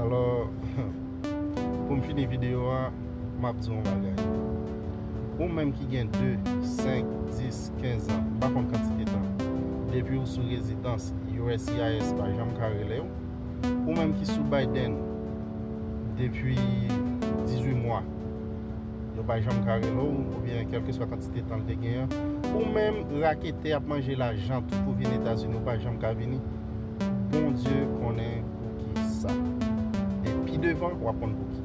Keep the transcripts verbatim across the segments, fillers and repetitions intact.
Alò, pou m fini videyo a, m ap di yon bagay. Ou menm ki gen de, senk, dis, kenz an, m pa konn kantite tan, depi w sou rezidans, U S C I S pa janm ka rele w. Ou menm ki sou Biden depi dizuit mwa, yo pa janm ka rele w, oubyen kèlkeswa kantite tan l te genyen. Ou menm raketè ap manje lajan tou pou vin Etazini, ou pa janm ka vini. Bondye konnen poukisa. E pi devan, w ap konn pouki.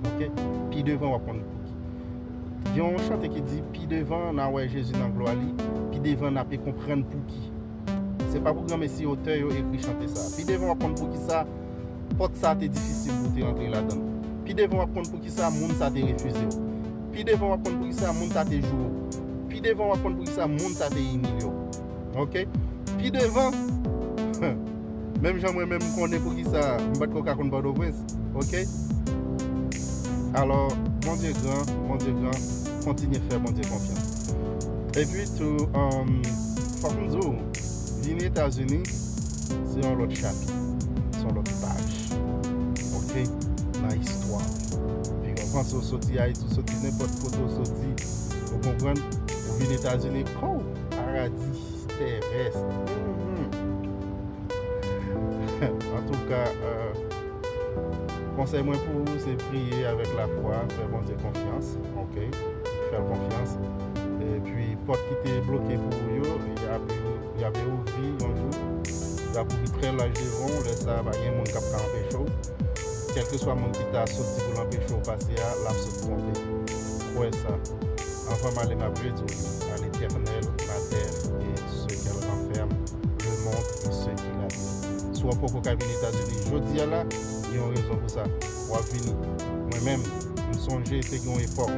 Oke? Pi devan, w ap konn pouki. Gen yon chante ki di, pi devan, n a wè Jezi nan glwa li, pi devan, n ape konprann pouki. Se pa pou granmesi otè yo ekri chante sa. Pi devan, w ap konn poukisa pòt sa te difisil pou te rantre ladan l. Pi devan, w ap konn poukisa moun sa te refize w. Pi devan, w ap konn poukisa moun sa te joure w. Pi devan, w ap konn poukisa moun sa te imilye w. Oke? Pi devan, menm jan mwen menm m konnen poukisa m pa t ko ka konn Pòtoprens. Oke? Alò, Bondye gran, Bondye gran, kontinye fè Bondye konfyans. Epi tou, um, fòk m di w, vini Etazini, se yon lòt chapit, se yon lòt paj. Oke? Nan istwa. Piga w panse w soti Ayiti, w soti nenpòt kote w soti, ou konprann? Ou vin Etazini, kou, paradi tèrès. Mhm. Antouka, euh, konsèy mwen pou ou, se priye avèk lafwa, fè Bondye konfyans, oke? Fè l konfyans. Epi, pòt ki te bloke pou ou yo, y ap, y ap ouvri yon jou. Y ap ouvri trè laj devan w, lè sa a, pa gen moun k ap ka anpeche w. Kèlkeswa moun ki ta soti pou l anpeche w pase a, l ap sot twonpe. Kwè sa. Anvan m ale, m ap redi w li, à l'Éternel la terre et ce qu'elle renferme, le monde et ceux qui l'habitent. Si w poko ka vin Etazini jodi a la, gen yon rezon pou sa. W ap vini. Mwen menm, m sonje te gen yon epòk.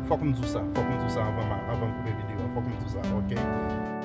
Fòk m di w sa, fòk m di w sa anvan m, anvan m koupe videyo a. Fòk m di w sa, oke?